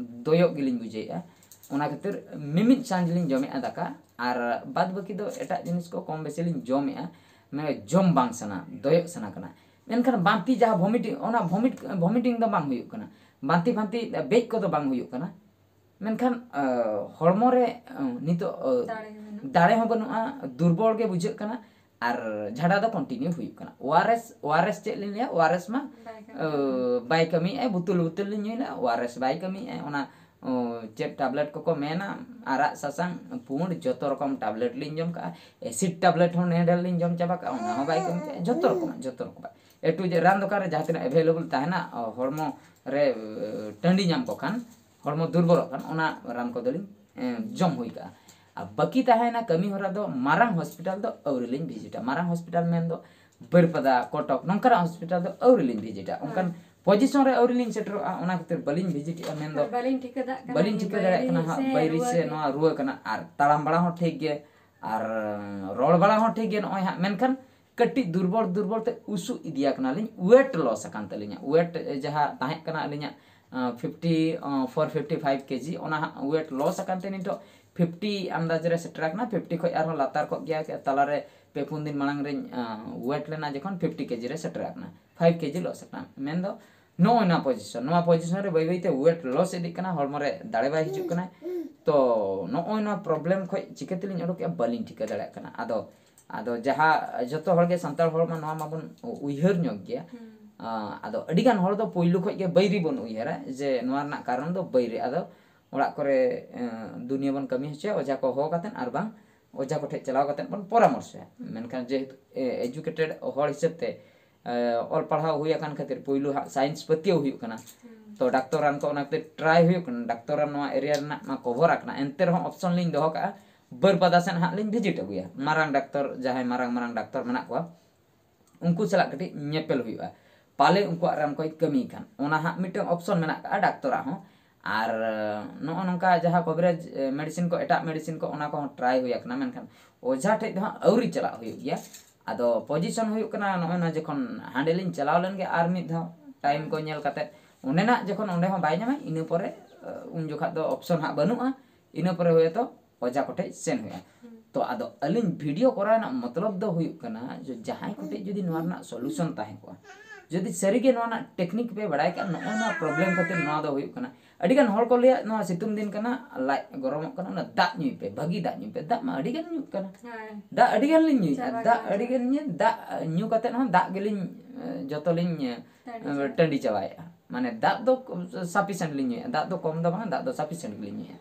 ᱫᱚᱭᱚᱜ ᱜᱮᱞᱤᱧ ᱵᱩᱡᱷᱟᱹᱣᱮᱫᱼᱟ᱾ ᱚᱱᱟ ᱠᱷᱟᱹᱛᱤᱨ ᱢᱤᱢᱤᱫ ᱥᱟᱸᱡ ᱞᱤᱧ ᱡᱚᱢᱮᱫᱼᱟ ᱫᱟᱠᱟ, ᱟᱨ ᱵᱟᱫ ᱵᱟᱹᱠᱤ ᱫᱚ ᱮᱴᱟᱜ ᱡᱤᱱᱤᱥ ᱠᱚ ᱠᱚᱢ ᱵᱮᱥᱤ ᱞᱤᱧ ᱡᱚᱢᱮᱫᱼᱟ᱾ ᱢᱟᱱᱮ ᱡᱚᱢ ᱵᱟᱝ ᱥᱟᱱᱟ, ᱫᱚᱭᱚᱜ ᱥᱟᱱᱟ ᱠᱟᱱᱟ᱾ ᱢᱮᱱᱠᱷᱟᱱ ᱵᱟᱝᱛᱤ ᱡᱟᱦᱟᱸ ᱵᱷᱚᱢᱤᱴᱤᱝ, ᱚᱱᱟ ᱵᱷᱚᱢᱤᱴ, ᱵᱷᱚᱢᱤᱴᱤᱝ ᱫᱚ ᱵᱟᱝ ᱦᱩᱭᱩᱜ ᱠᱟᱱᱟ, ᱵᱟᱝᱛᱤ ᱯᱷᱟᱱᱛᱤ ᱵᱮᱡ ᱠᱚᱫᱚ ᱵᱟᱝ ᱦᱩᱭᱩᱜ ᱠᱟᱱᱟ᱾ ᱢᱮᱱᱠᱷᱟᱱ, ᱟ, ᱦᱚᱲᱢᱚ ᱨᱮ, ᱟ, ᱱᱤᱛᱚᱜ, ᱟ, ᱫᱟᱲᱮ ᱦᱚᱸ ᱵᱟᱹᱱᱩᱜᱼᱟ᱾ ᱫᱟᱲᱮ ᱦᱚᱸ ᱵᱟᱹᱱᱩᱜᱼᱟ, ᱫᱩᱨᱵᱚᱞ ᱜᱮ ᱵᱩᱡᱷᱟᱹᱜ ᱠᱟᱱᱟ᱾ ᱟᱨ ᱡᱷᱟᱰᱟ ᱫᱚ ᱠᱚᱱᱴᱤᱱᱤᱭᱩ ᱦᱩᱭᱩᱜ ᱠᱟᱱᱟ᱾ ᱳ ᱟᱨ ᱮᱥ, ᱳ ᱟᱨ ᱮᱥ ᱪᱮᱫ ᱞᱤᱧ ᱞᱟᱹᱭᱟ, ᱳ ᱟᱨ ᱮᱥ ᱢᱟ, ᱵᱟᱭ ᱠᱟᱹᱢᱤ ᱟ, ᱵᱟᱭ ᱠᱟᱹᱢᱤᱭᱮᱫᱼᱟᱭ᱾ ᱵᱩᱛᱩᱞ ᱵᱩᱛᱩᱞ ᱞᱤᱧ ᱧᱩᱭᱮᱫᱟ, ᱳ ᱟᱨ ᱮᱥ ᱵᱟᱭ ᱠᱟᱹᱢᱤᱭᱮᱫᱼᱟᱭ᱾ ᱚᱱᱟ, ᱚ, ᱪᱮᱫ ᱴᱮᱵᱞᱮᱴ ᱠᱚᱠᱚ ᱢᱮᱱᱟ, ᱟᱨᱟᱜ ᱥᱟᱥᱟᱝ ᱯᱩᱸᱰ ᱡᱚᱛᱚ ᱨᱚᱠᱚᱢ ᱴᱮᱵᱞᱮᱴ ᱞᱤᱧ ᱡᱚᱢ ᱠᱟᱜᱼᱟ᱾ ᱮᱥᱤᱰ ᱴᱮᱵᱞᱮᱴ ᱦᱚᱸ ᱱᱮ ᱰᱷᱮᱨ ᱞᱤᱧ ᱡᱚᱢ ᱪᱟᱵᱟ ᱠᱟᱜᱼᱟ, ᱚᱱᱟ ᱦᱚᱸ ᱵᱟᱭ ᱠᱟᱹᱢᱤ ᱠᱟᱜᱼᱟ᱾ ᱡᱚᱛᱚ ᱨᱚᱠᱚᱢᱟᱜ, ᱡᱚᱛᱚ ᱨᱚᱠᱚᱢᱟᱜ ᱮ ᱴᱩ ᱡᱮ ᱨᱟᱱ ᱫᱚᱠᱟᱱ ᱨᱮ ᱡᱟᱦᱟᱸ ᱛᱤᱱᱟᱹᱜ ᱮᱵᱷᱮᱞᱮᱵᱚᱞ ᱛᱟᱦᱮᱱᱟ, ᱚ, ᱦᱚᱲᱢᱚ ᱨᱮ, ᱮ, ᱴᱟᱺᱰᱤ ᱧᱟᱢ ᱠᱚ ᱠᱷᱟᱱ, ᱦᱚᱲᱢᱚ ᱫᱩᱨᱵᱚᱞᱚᱜ ᱠᱷᱟᱱ, ᱚᱱᱟ ᱨᱟᱱ ᱠᱚᱫᱚᱞᱤᱧ, ᱮ, ᱡᱚᱢ ᱦᱩᱭ ᱠᱟᱜᱼᱟ᱾ ᱟᱨ ᱵᱟᱹᱠᱤ ᱛᱟᱦᱮᱸᱭᱮᱱᱟ ᱠᱟᱹᱢᱤ ᱦᱚᱨᱟ ᱫᱚ, ᱢᱟᱨᱟᱝ ᱦᱚᱥᱯᱤᱴᱟᱞ ᱫᱚ ᱟᱹᱣᱨᱤ ᱞᱤᱧ ᱵᱷᱤᱡᱤᱴᱟ᱾ ᱢᱟᱨᱟᱝ ᱦᱚᱥᱯᱤᱴᱟᱞ ᱢᱮᱱᱫᱚ ᱵᱟᱹᱨᱯᱟᱫᱟ, ᱠᱚᱴᱚᱠ, ᱱᱚᱝᱠᱟᱱᱟᱜ ᱦᱚᱥᱯᱤᱴᱟᱞ ᱫᱚ ᱟᱹᱣᱨᱤ ᱞᱤᱧ ᱵᱷᱤᱡᱤᱴᱟ᱾ ᱚᱱᱠᱟᱱ ᱦᱮᱸ᱾ ᱯᱚᱡᱤᱥᱚᱱ ᱨᱮ ᱟᱹᱣᱨᱤ ᱞᱤᱧ ᱥᱮᱴᱮᱨᱚᱜᱼᱟ, ᱚᱱᱟ ᱠᱷᱟᱹᱛᱤᱨ ᱵᱟᱹᱞᱤᱧ ᱵᱷᱤᱡᱤᱴᱮᱜᱼᱟ᱾ ᱢᱮᱱᱫᱚ ᱵᱟᱹᱞᱤᱧ ᱴᱷᱤᱠᱟᱹ ᱫᱟᱲᱮᱭᱟᱜ ᱠᱟᱱᱟ, ᱵᱟᱹᱞᱤᱧ ᱱᱤᱭᱟᱹ ᱴᱷᱤᱠᱟᱹ ᱫᱟᱲᱮᱭᱟᱜ ᱵᱟᱹᱭᱨᱤ ᱠᱟᱱᱟ ᱦᱟᱸᱜ, ᱥᱮ ᱵᱟᱹᱭᱨᱤ ᱨᱩᱣᱟᱹ ᱥᱮ ᱜᱮ᱾ ᱱᱚᱣᱟ ᱨᱩᱣᱟᱹ ᱠᱟᱱᱟ᱾ ᱟᱨ ᱛᱟᱲᱟᱢ ᱵᱟᱲᱟ ᱦᱚᱸ ᱴᱷᱤᱠ ᱜᱮ, ᱟᱨ ᱨᱚᱲ ᱵᱟᱲᱟ ᱦᱚᱸ ᱴᱷᱤᱠ ᱜᱮ ᱱᱚᱜᱼᱚᱭ ᱦᱟᱸᱜ᱾ ᱢᱮᱱᱠᱷᱟᱱ ᱠᱟᱹᱴᱤᱡ ᱫᱩᱨᱵᱚᱞ ᱫᱩᱨᱵᱚᱞ ᱛᱮ ᱩᱥᱩᱜ ᱤᱫᱤᱭᱟ ᱠᱟᱱᱟᱞᱤᱧ, ᱣᱮᱴ ᱞᱚᱥ ᱟᱠᱟᱱ ᱛᱟᱹᱞᱤᱧᱟ᱾ ᱣᱮᱴ ᱡᱟᱦᱟᱸ ᱛᱟᱦᱮᱸ ᱠᱟᱱᱟ ᱟᱹᱞᱤᱧᱟᱜ, ᱟᱸ, ᱯᱷᱤᱯᱴᱤ, ᱟᱸ, ᱯᱷᱳᱨ ᱯᱷᱤᱯᱴᱤ ᱯᱷᱟᱭᱤᱵᱷ ᱠᱮᱡᱤ, ᱚᱱᱟ ᱦᱟᱸᱜ ᱣᱮᱴ ᱞᱚᱥ ᱟᱠᱟᱱ ᱛᱮ ᱱᱤᱛᱚᱜ ᱯᱷᱤᱯᱴᱤ ᱟᱱᱫᱟᱡᱽ ᱨᱮ ᱥᱮᱴᱮᱨ ᱟᱠᱟᱱᱟ᱾ ᱯᱷᱤᱯᱴᱤ ᱠᱷᱚᱡ ᱟᱨᱦᱚᱸ ᱞᱟᱛᱟᱨ ᱠᱚᱜ ᱜᱮᱭᱟ᱾ ᱛᱟᱞᱟᱨᱮ ᱯᱮ ᱯᱩᱱ ᱫᱤᱱ ᱢᱟᱲᱟᱝ ᱨᱤᱧ, ᱟᱸ, ᱣᱮᱴ ᱞᱮᱱᱟ ᱡᱚᱠᱷᱚᱱ, ᱯᱷᱤᱯᱴᱤ ᱠᱮᱡᱤ ᱨᱮ ᱥᱮᱴᱮᱨ ᱟᱠᱟᱱᱟ, ᱯᱷᱟᱭᱤᱵᱷ ᱠᱮᱡᱤ ᱞᱚᱥ ᱟᱠᱟᱱᱟ᱾ ᱢᱮᱱᱫᱚ ᱱᱚᱜᱼᱚᱭ ᱱᱚᱣᱟ ᱯᱚᱡᱤᱥᱚᱱ, ᱱᱚᱣᱟ ᱯᱚᱡᱤᱥᱚᱱ ᱨᱮ ᱵᱟᱹᱭ ᱵᱟᱹᱭᱛᱮ ᱳᱭᱮᱴ ᱞᱚᱥ ᱤᱫᱤᱜ ᱠᱟᱱᱟ, ᱦᱚᱲᱢᱚ ᱨᱮ ᱫᱟᱲᱮ ᱵᱟᱭ ᱦᱤᱡᱩᱜ ᱠᱟᱱᱟ᱾ ᱛᱚ ᱱᱚᱜᱼᱚᱭ ᱱᱚᱣᱟ ᱯᱨᱚᱵᱞᱮᱢ ᱠᱷᱚᱡ ᱪᱤᱠᱟᱹ ᱛᱮᱞᱤᱧ ᱚᱰᱚᱠᱮᱜᱼᱟ ᱵᱟᱹᱞᱤᱧ ᱴᱷᱤᱠᱟᱹ ᱫᱟᱲᱮᱭᱟᱜ ᱠᱟᱱᱟ᱾ ᱟᱫᱚ ᱟᱫᱚ ᱡᱟᱦᱟᱸ ᱡᱚᱛᱚ ᱦᱚᱲ ᱜᱮ ᱥᱟᱱᱛᱟᱲ ᱦᱚᱲ ᱢᱟ ᱱᱚᱣᱟ ᱢᱟᱵᱚᱱ ᱩᱭᱦᱟᱹᱨ ᱧᱚᱜ ᱜᱮᱭᱟ᱾ ᱟᱸ, ᱟᱫᱚ ᱟᱹᱰᱤ ᱜᱟᱱ ᱦᱚᱲ ᱫᱚ ᱯᱳᱭᱞᱳ ᱠᱷᱚᱡ ᱜᱮ ᱵᱟᱹᱭᱨᱤ ᱵᱚᱱ ᱩᱭᱦᱟᱹᱨᱟ ᱡᱮ ᱱᱚᱣᱟ ᱨᱮᱱᱟᱜ ᱠᱟᱨᱚᱱ ᱫᱚ ᱵᱟᱹᱭᱨᱤ᱾ ᱟᱫᱚ ᱚᱲᱟᱜ ᱠᱚᱨᱮ ᱟᱸ, ᱫᱩᱱᱤᱭᱟᱹ ᱵᱚᱱ ᱠᱟᱹᱢᱤ ᱦᱚᱪᱚᱭᱟ ᱚᱡᱷᱟ ᱠᱚ ᱦᱚᱦᱚ ᱠᱟᱛᱮᱫ ᱟᱨ ᱵᱟᱝ ᱚᱡᱷᱟ ᱠᱚᱴᱷᱮᱡ ᱪᱟᱞᱟᱣ ᱠᱟᱛᱮᱫ ᱵᱚᱱ ᱯᱚᱨᱟᱢᱚᱨᱥᱚᱭᱟ᱾ ᱢᱮᱱᱠᱷᱟᱱ ᱡᱮᱦᱮᱛᱩ ᱮᱡᱩᱠᱮᱴᱮᱰ ᱦᱚᱲ ᱦᱤᱥᱟᱹᱵ ᱛᱮ ᱮ, ᱚᱞ ᱯᱟᱲᱦᱟᱣ ᱦᱩᱭ ᱟᱠᱟᱱ ᱠᱷᱟᱹᱛᱤᱨ ᱯᱳᱭᱞᱳ ᱦᱟᱸᱜ ᱥᱟᱭᱮᱱᱥ ᱯᱟᱹᱛᱭᱟᱹᱣ ᱦᱩᱭᱩᱜ ᱠᱟᱱᱟ᱾ ᱛᱚ ᱰᱟᱠᱛᱚᱨ ᱨᱟᱱ ᱠᱚ ᱚᱱᱟ ᱠᱷᱟᱹᱛᱤᱨ ᱴᱨᱟᱭ ᱦᱩᱭᱩᱜ ᱠᱟᱱᱟ, ᱰᱟᱠᱛᱚᱨ ᱨᱟᱱ ᱱᱚᱣᱟ ᱮᱨᱤᱭᱟ ᱨᱮᱱᱟᱜ ᱢᱟ ᱠᱚᱵᱷᱚᱨ ᱟᱠᱟᱱᱟ, ᱮᱱᱛᱮ ᱨᱮᱦᱚᱸ ᱚᱯᱥᱚᱱ ᱞᱤᱧ ᱫᱚᱦᱚ ᱠᱟᱜᱼᱟ ᱵᱟᱹᱨᱯᱟᱫᱟ ᱥᱮᱱ ᱦᱟᱸᱜ ᱞᱤᱧ ᱵᱷᱤᱡᱤᱴ ᱟᱹᱜᱩᱭᱟ᱾ ᱢᱟᱨᱟᱝ ᱰᱟᱠᱛᱚᱨ, ᱡᱟᱦᱟᱸᱭ ᱢᱟᱨᱟᱝ ᱢᱟᱨᱟᱝ ᱰᱟᱠᱛᱚᱨ ᱢᱮᱱᱟᱜ ᱠᱚᱣᱟ, ᱩᱱᱠᱩ ᱥᱟᱞᱟᱜ ᱠᱟᱹᱴᱤᱡ ᱧᱮᱯᱮᱞ ᱦᱩᱭᱩᱜᱼᱟ, ᱯᱟᱞᱮ ᱩᱱᱠᱩᱣᱟᱜ ᱨᱟᱱ ᱠᱚᱭ ᱠᱟᱹᱢᱤ ᱠᱷᱟᱱ᱾ ᱚᱱᱟ ᱦᱟᱸᱜ ᱢᱤᱫᱴᱟᱝ ᱚᱯᱥᱚᱱ ᱢᱮᱱᱟᱜ ᱠᱟᱜᱼᱟ ᱰᱟᱠᱛᱚᱨᱟᱜ ᱦᱚᱸ᱾ ᱟᱨ ᱱᱚᱜᱼᱚ ᱱᱚᱝᱠᱟ ᱡᱟᱦᱟᱸ ᱠᱚᱵᱷᱨᱮᱡᱽ ᱢᱮᱰᱤᱥᱤᱱ ᱠᱚ, ᱮᱴᱟᱜ ᱢᱮᱰᱤᱥᱤᱱ ᱠᱚ, ᱚᱱᱟ ᱠᱚᱦᱚᱸ ᱴᱨᱟᱭ ᱦᱩᱭ ᱟᱠᱟᱱᱟ, ᱢᱮᱱᱠᱷᱟᱱ ᱚᱡᱷᱟ ᱴᱷᱮᱡ ᱫᱚ ᱦᱟᱸᱜ ᱟᱹᱣᱨᱤ ᱪᱟᱞᱟᱜ ᱦᱩᱭᱩᱜ ᱜᱮᱭᱟ᱾ ᱟᱫᱚ ᱯᱚᱡᱤᱥᱚᱱ ᱦᱩᱭᱩᱜ ᱠᱟᱱᱟ, ᱱᱚᱜᱼᱚᱭ ᱱᱚᱣᱟ ᱡᱚᱠᱷᱚᱱ ᱦᱟᱸᱰᱮ ᱞᱤᱧ ᱪᱟᱞᱟᱣ ᱞᱮᱱ ᱜᱮ ᱟᱨ ᱢᱤᱫ ᱫᱷᱟᱣ ᱴᱟᱭᱤᱢ ᱠᱚ ᱧᱮᱞ ᱠᱟᱛᱮᱫ, ᱚᱸᱰᱮᱱᱟᱜ ᱡᱚᱠᱷᱚᱱ ᱚᱸᱰᱮ ᱦᱚᱸ ᱵᱟᱭ ᱧᱟᱢᱟ, ᱤᱱᱟᱹ ᱯᱚᱨᱮ ᱩᱱ ᱡᱚᱠᱷᱟᱜ ᱫᱚ ᱚᱯᱥᱚᱱ ᱦᱟᱸᱜ ᱵᱟᱹᱱᱩᱜᱼᱟ᱾ ᱤᱱᱟᱹ ᱯᱚᱨᱮ ᱦᱚᱭᱛᱳ ᱚᱡᱷᱟ ᱠᱚᱴᱷᱮᱡ ᱥᱮᱱ ᱦᱩᱭᱩᱜᱼᱟ᱾ ᱛᱚ ᱟᱫᱚ ᱟᱹᱞᱤᱧ ᱵᱷᱤᱰᱤᱭᱳ ᱠᱚᱨᱟᱣ ᱨᱮᱱᱟᱜ ᱢᱚᱛᱞᱚᱵ ᱫᱚ ᱦᱩᱭᱩᱜ ᱠᱟᱱᱟ ᱡᱮ ᱡᱟᱦᱟᱸᱭ ᱠᱚᱴᱷᱮᱡ ᱡᱩᱫᱤ ᱱᱚᱣᱟ ᱨᱮᱱᱟᱜ ᱥᱚᱞᱩᱥᱚᱱ ᱛᱟᱦᱮᱸ ᱠᱚᱜᱼᱟ, ᱡᱩᱫᱤ ᱥᱟᱹᱨᱤᱜᱮ ᱱᱚᱣᱟ ᱨᱮᱱᱟᱜ ᱴᱮᱠᱱᱤᱠ ᱯᱮ ᱵᱟᱲᱟᱭ ᱠᱟᱜᱼᱟ, ᱱᱚᱜᱼᱚ ᱱᱚᱣᱟ ᱯᱨᱚᱵᱞᱮᱢ ᱠᱷᱟᱹᱛᱤᱨ ᱱᱚᱣᱟ ᱫᱚ ᱦᱩᱭᱩᱜ ᱠᱟᱱᱟ᱾ ᱟᱹᱰᱤᱜᱟᱱ ᱦᱚᱲ ᱠᱚ ᱞᱟᱹᱭᱟ ᱱᱚᱣᱟ ᱥᱤᱛᱩᱝ ᱫᱤᱱ ᱠᱟᱱᱟ, ᱞᱟᱡ ᱜᱚᱨᱚᱢᱚᱜ ᱠᱟᱱᱟ, ᱚᱱᱟ ᱫᱟᱜ ᱧᱩᱭ ᱯᱮ, ᱵᱷᱟᱹᱜᱤ ᱫᱟᱜ ᱧᱩᱭ ᱯᱮ᱾ ᱫᱟᱜ ᱢᱟ ᱟᱹᱰᱤᱜᱟᱱ ᱧᱩᱜ ᱠᱟᱱᱟ, ᱦᱮᱸ᱾ ᱫᱟᱜ ᱟᱹᱰᱤᱜᱟᱱ ᱞᱤᱧ ᱧᱩᱭᱮᱫᱼᱟ, ᱪᱟᱵᱟ ᱫᱟᱜ ᱜᱮ ᱟᱹᱰᱤᱜᱟᱱ ᱧᱩ, ᱫᱟᱜ ᱧᱩ ᱠᱟᱛᱮᱫ ᱦᱚᱸ ᱫᱟᱜ ᱜᱮᱞᱤᱧ ᱮ, ᱡᱚᱛᱚᱞᱤᱧ ᱮ, ᱴᱟᱺᱰᱤ ᱪᱟᱵᱟ᱾ ᱴᱟᱺᱰᱤ ᱪᱟᱵᱟᱭᱮᱫᱼᱟ᱾ ᱢᱟᱱᱮ ᱫᱟᱜ ᱫᱚ ᱥᱟᱯᱷᱤᱥᱮᱱᱴ ᱞᱤᱧ ᱧᱩᱭᱮᱫᱼᱟ, ᱫᱟᱜ ᱫᱚ ᱠᱚᱢ ᱫᱚ ᱵᱟᱝ, ᱫᱟᱜ ᱫᱚ ᱥᱟᱯᱷᱤᱥᱮᱱᱴ ᱜᱮᱞᱤᱧ ᱧᱩᱭᱮᱫᱼᱟ᱾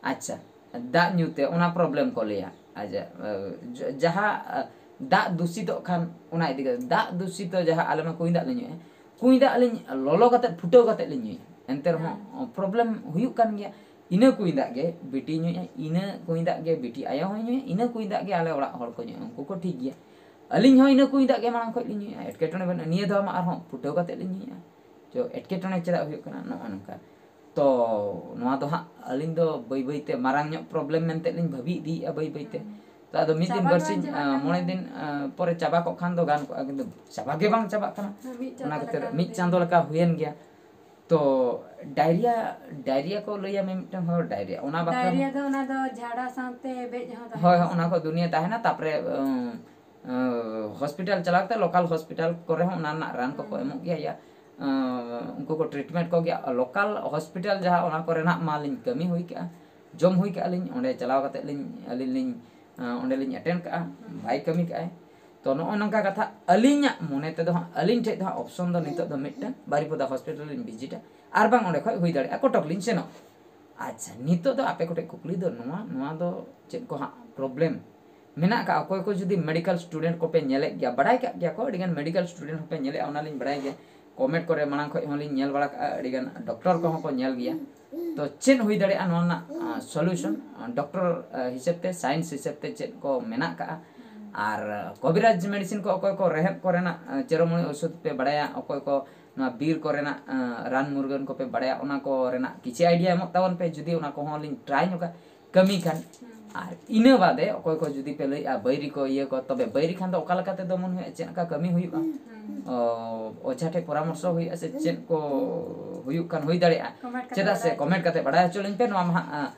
ᱟᱪᱪᱷᱟ, ᱫᱟᱜ ᱧᱩ ᱛᱮ ᱚᱱᱟ ᱯᱨᱚᱵᱞᱮᱢ ᱠᱚ ᱞᱟᱹᱭᱟ᱾ ᱟᱪᱪᱷᱟ, ᱮ, ᱡ-, ᱡᱟᱦᱟᱸ ᱮ, ᱫᱟᱜ ᱫᱩᱥᱤᱛᱚᱜ ᱠᱷᱟᱱ, ᱚᱱᱟ ᱤᱫᱤ ᱠᱟᱛᱮ ᱫᱟᱜ ᱫᱩᱥᱤᱛᱚ, ᱡᱟᱦᱟᱸ ᱟᱞᱮ ᱢᱟ ᱠᱩᱧ ᱫᱟᱜ ᱞᱮ ᱧᱩᱭᱟ, ᱠᱩᱧ ᱫᱟᱜ ᱞᱤᱧ ᱞᱚᱞᱚ ᱠᱟᱛᱮ ᱯᱷᱩᱴᱟᱹᱣ ᱠᱟᱛᱮ ᱞᱤᱧ ᱧᱩᱭᱟ, ᱮᱱᱛᱮ ᱨᱮᱦᱚᱸ ᱯᱨᱚᱵᱞᱮᱢ ᱦᱩᱭᱩᱜ ᱠᱟᱱ ᱜᱮᱭᱟ᱾ ᱤᱱᱟᱹ ᱠᱩᱧ ᱫᱟᱜ ᱜᱮ ᱵᱤᱴᱤ ᱧᱩᱭᱟ, ᱤᱱᱟᱹ ᱠᱩᱧ ᱫᱟᱜ ᱜᱮ ᱵᱤᱴᱤ ᱟᱭᱳ ᱦᱚᱸᱭ ᱧᱩᱭᱟ, ᱤᱱᱟᱹ ᱠᱩᱧ ᱫᱟᱜ ᱜᱮ ᱟᱞᱮ ᱚᱲᱟᱜ ᱦᱚᱲ ᱠᱚ ᱧᱩᱭᱟ, ᱩᱱᱠᱩ ᱠᱚ ᱴᱷᱤᱠ ᱜᱮᱭᱟ᱾ ᱟᱹᱞᱤᱧ ᱦᱚᱸ ᱤᱱᱟᱹ ᱠᱩᱧ ᱫᱟᱜ ᱜᱮ ᱢᱟᱲᱟᱝ ᱠᱷᱚᱡ ᱞᱤᱧ ᱧᱩᱭᱟ, ᱮᱴᱠᱮᱴᱚᱬᱮ ᱵᱟᱹᱱᱩᱜᱼᱟ᱾ ᱱᱤᱭᱟᱹ ᱫᱷᱟᱣ ᱢᱟ ᱟᱨᱦᱚᱸ ᱯᱷᱩᱴᱟᱹᱣ ᱠᱟᱛᱮ ᱞᱤᱧ ᱧᱩᱭᱟ᱾ ᱪᱚ, ᱮᱴᱠᱮᱴᱚᱬᱮ ᱪᱮᱫᱟᱜ ᱦᱩᱭᱩᱜ ᱠᱟᱱᱟ? ᱱᱚᱜᱼᱚ ᱱᱚᱝᱠᱟ᱾ ᱛᱚ ᱱᱚᱣᱟ ᱫᱚ ᱦᱟᱸᱜ ᱟᱹᱞᱤᱧ ᱫᱚ ᱵᱟᱹᱭ ᱵᱟᱹᱭ ᱛᱮ ᱢᱟᱨᱟᱝ ᱧᱚᱜ ᱯᱨᱚᱵᱞᱮᱢ ᱢᱮᱱᱛᱮ ᱞᱤᱧ ᱵᱷᱟᱹᱵᱤ ᱤᱫᱤᱭᱮᱫᱼᱟ ᱵᱟᱹᱭ ᱵᱟᱹᱭ ᱛᱮ᱾ ᱛᱚ ᱟᱫᱚ ᱢᱤᱫ ᱫᱤᱱ ᱪᱟᱵᱟ ᱫᱚ ᱵᱟᱨᱥᱤᱧ, ᱪᱟᱵᱟᱜ ᱟᱸ, ᱠᱟᱱ ᱢᱚᱬᱮ ᱜᱮᱭᱟ᱾ ᱫᱤᱱ, ᱟᱸ, ᱯᱚᱨᱮ ᱪᱟᱵᱟ ᱠᱚᱜ ᱠᱷᱟᱱ ᱫᱚ ᱜᱟᱱ ᱠᱚᱜᱼᱟ, ᱠᱤᱱᱛᱩ ᱪᱟᱵᱟ ᱜᱮ ᱵᱟᱝ ᱪᱟᱵᱟᱜ ᱠᱟᱱᱟ᱾ ᱦᱮᱸ, ᱢᱤᱫ ᱚᱱᱟ ᱪᱟᱸᱫᱳ ᱠᱷᱟᱹᱛᱤᱨ ᱞᱮᱠᱟ ᱢᱤᱫ ᱦᱩᱭᱮᱱ ᱪᱟᱸᱫᱳ ᱜᱮᱭᱟ᱾ ᱞᱮᱠᱟ ᱦᱩᱭᱮᱱ ᱜᱮᱭᱟ᱾ ᱛᱚ ᱰᱟᱭᱨᱤᱭᱟ, ᱰᱟᱭᱨᱤᱭᱟ ᱠᱚ ᱞᱟᱹᱭᱟ ᱢᱤᱢᱤᱫᱴᱟᱝ ᱦᱚᱲ ᱰᱟᱭᱨᱤᱭᱟ, ᱚᱱᱟ ᱵᱟᱠᱷᱨᱟ ᱰᱟᱭᱨᱤᱭᱟ ᱫᱚ ᱚᱱᱟ ᱫᱚ ᱡᱷᱟᱲᱟ ᱥᱟᱶᱛᱮ ᱵᱮᱡ ᱦᱚᱸ ᱛᱟᱦᱮᱱᱟ᱾ ᱦᱳᱭ, ᱦᱳᱭ, ᱚᱱᱟ ᱠᱚ ᱫᱩᱱᱤᱭᱟᱹ ᱛᱟᱦᱮᱱᱟ᱾ ᱛᱟᱯᱚᱨᱮ, ᱩᱸ, ᱩᱸ, ᱦᱚᱥᱯᱤᱴᱟᱞ ᱪᱟᱞᱟᱣ ᱠᱟᱛᱮ, ᱞᱳᱠᱟᱞ ᱦᱚᱥᱯᱤᱴᱟᱞ ᱠᱚᱨᱮ ᱦᱚᱸ ᱚᱱᱟ ᱨᱮᱱᱟᱜ ᱨᱟᱱ ᱠᱚᱠᱚ ᱦᱩᱸ᱾ ᱮᱢᱚᱜ ᱜᱮᱭᱟ᱾ ᱭᱟ, ᱟᱸ, ᱩᱱᱠᱩ ᱠᱚ ᱴᱨᱤᱴᱢᱮᱱᱴ ᱠᱚᱜᱮᱭᱟ᱾ ᱞᱳᱠᱟᱞ ᱦᱚᱥᱯᱤᱴᱟᱞ ᱡᱟᱦᱟᱸ, ᱚᱱᱟ ᱠᱚᱨᱮᱱᱟᱜ ᱢᱟᱞᱤᱧ ᱠᱟᱹᱢᱤ ᱦᱩᱭ ᱠᱟᱜᱼᱟ, ᱡᱚᱢ ᱦᱩᱭ ᱠᱟᱜᱼᱟ ᱞᱤᱧ, ᱚᱸᱰᱮ ᱪᱟᱞᱟᱣ ᱠᱟᱛᱮᱫ ᱞᱤᱧ, ᱟᱹᱞᱤᱧ ᱞᱤᱧ, ᱟᱸ, ᱚᱸᱰᱮ ᱞᱤᱧ ᱮᱴᱮᱱᱰ ᱠᱟᱜᱼᱟ, ᱵᱟᱭ ᱠᱟᱹᱢᱤ ᱠᱟᱜᱼᱟᱭ᱾ ᱛᱚ, ᱱᱚᱜᱼᱚ ᱱᱚᱝᱠᱟ ᱠᱟᱛᱷᱟ᱾ ᱟᱹᱞᱤᱧᱟᱜ ᱢᱚᱱᱮ ᱛᱮᱫᱚ ᱦᱟᱸᱜ, ᱟᱹᱞᱤᱧ ᱴᱷᱮᱡ ᱫᱚ ᱦᱟᱸᱜ ᱚᱯᱥᱚᱱ ᱫᱚ ᱱᱤᱛᱚᱜ ᱫᱚ ᱢᱤᱫᱴᱟᱝ ᱵᱟᱨᱤᱯᱚᱫᱟ ᱦᱚᱥᱯᱤᱴᱟᱞ ᱞᱤᱧ ᱵᱷᱤᱡᱤᱴᱟ, ᱟᱨ ᱵᱟᱝ ᱚᱸᱰᱮ ᱠᱷᱚᱡ ᱦᱩᱭ ᱫᱟᱲᱮᱭᱟᱜᱼᱟ ᱠᱚᱴᱚᱠ ᱞᱤᱧ ᱥᱮᱱᱚᱜ᱾ ᱟᱪᱪᱷᱟ, ᱱᱤᱛᱚᱜ ᱫᱚ ᱟᱯᱮ ᱠᱚᱴᱷᱮᱡ ᱠᱩᱠᱞᱤ ᱫᱚ ᱱᱚᱣᱟ, ᱱᱚᱣᱟ ᱫᱚ ᱪᱮᱫ ᱠᱚ ᱦᱟᱸᱜ ᱯᱨᱚᱵᱞᱮᱢ ᱢᱮᱱᱟᱜ ᱟᱠᱟᱫ? ᱚᱠᱚᱭ ᱠᱚ ᱡᱩᱫᱤ ᱢᱮᱰᱤᱠᱟᱞ ᱥᱴᱩᱰᱮᱱᱴ ᱠᱚᱯᱮ ᱧᱮᱞᱮᱫ ᱜᱮᱭᱟ, ᱵᱟᱲᱟᱭ ᱠᱟᱜ ᱜᱮᱭᱟ ᱠᱚ, ᱟᱹᱰᱤᱜᱟᱱ ᱢᱮᱰᱤᱠᱟᱞ ᱥᱴᱩᱰᱮᱱᱴ ᱦᱚᱸᱯᱮ ᱧᱮᱞᱮᱫᱼᱟ, ᱚᱱᱟᱞᱤᱧ ᱵᱟᱲᱟᱭ ᱜᱮᱭᱟ᱾ ᱠᱚᱢᱮᱱᱴ ᱠᱚᱨᱮ ᱢᱟᱲᱟᱝ ᱠᱷᱚᱡ ᱦᱚᱸᱞᱤᱧ ᱧᱮᱞ ᱵᱟᱲᱟ ᱠᱟᱜᱼᱟ, ᱟᱹᱰᱤᱜᱟᱱ ᱰᱚᱠᱴᱚᱨ ᱠᱚᱦᱚᱸ ᱠᱚ ᱧᱮᱞ ᱜᱮᱭᱟ᱾ ᱛᱚ, ᱪᱮᱫ ᱦᱩᱭ ᱫᱟᱲᱮᱭᱟᱜᱼᱟ ᱱᱚᱣᱟ ᱨᱮᱱᱟᱜ ᱥᱚᱞᱩᱥᱚᱱ? ᱰᱚᱠᱴᱚᱨ ᱦᱤᱥᱟᱹᱵ ᱛᱮ, ᱥᱟᱭᱮᱱᱥ ᱦᱤᱥᱟᱹᱵ ᱛᱮ ᱪᱮᱫ ᱠᱚ ᱢᱮᱱᱟᱜ ᱠᱟᱜᱼᱟ? ᱟᱨ ᱠᱚᱵᱤᱨᱟᱡᱽ ᱢᱮᱰᱤᱥᱤᱱ ᱠᱚ, ᱚᱠᱚᱭ ᱠᱚ ᱨᱮᱦᱮᱫ ᱠᱚᱨᱮᱱᱟᱜ ᱪᱮᱨᱚᱢᱩᱲᱤ ᱳᱥᱩᱫᱷ ᱯᱮ ᱵᱟᱲᱟᱭᱟ, ᱚᱠᱚᱭ ᱠᱚ ᱱᱚᱣᱟ ᱵᱤᱨ ᱠᱚᱨᱮᱱᱟᱜ ᱨᱟᱱ ᱢᱩᱨᱜᱟᱹᱱ ᱠᱚᱯᱮ ᱵᱟᱲᱟᱭᱟ, ᱚᱱᱟ ᱠᱚ ᱨᱮᱱᱟᱜ ᱠᱤᱪᱷᱤ ᱟᱭᱰᱤᱭᱟ ᱮᱢᱚᱜ ᱛᱟᱵᱚᱱ ᱯᱮ, ᱡᱩᱫᱤ ᱚᱱᱟ ᱠᱚᱦᱚᱸ ᱞᱤᱧ ᱴᱨᱟᱭ ᱧᱚᱜᱟ ᱠᱟᱹᱢᱤ ᱠᱷᱟᱱ᱾ ᱟᱨ ᱤᱱᱟᱹ ᱵᱟᱫᱮ ᱚᱠᱚᱭ ᱠᱚ ᱡᱩᱫᱤ ᱯᱮ ᱞᱟᱹᱭᱮᱜᱼᱟ ᱵᱟᱹᱭᱨᱤ ᱠᱚ, ᱤᱭᱟᱹ ᱠᱚ, ᱛᱚᱵᱮ ᱵᱟᱹᱭᱨᱤ ᱠᱷᱟᱱ ᱫᱚ ᱚᱠᱟ ᱞᱮᱠᱟᱛᱮ ᱫᱚᱢᱚᱱ ᱦᱩᱭᱩᱜᱼᱟ, ᱪᱮᱫ ᱞᱮᱠᱟ ᱠᱟᱹᱢᱤ ᱦᱩᱭᱩᱜᱼᱟ? ᱚ, ᱚᱡᱷᱟ ᱴᱷᱮᱡ ᱯᱚᱨᱟᱢᱚᱨᱥᱚ ᱦᱩᱭᱩᱜᱼᱟ ᱥᱮ ᱪᱮᱫ ᱠᱚ ᱦᱩᱭᱩᱜ ᱠᱟᱱ ᱦᱩᱭ ᱫᱟᱲᱮᱭᱟᱜᱼᱟ? ᱠᱚᱢᱮᱱᱴ ᱠᱟᱛᱮ ᱪᱮᱫᱟᱜ ᱥᱮ ᱵᱟᱲᱟᱭ ᱠᱚᱢᱮᱱᱴ ᱠᱟᱛᱮ ᱵᱟᱲᱟᱭ ᱦᱚᱪᱚ ᱞᱤᱧ ᱯᱮ᱾ ᱱᱚᱣᱟ ᱢᱟ ᱦᱟᱸᱜ,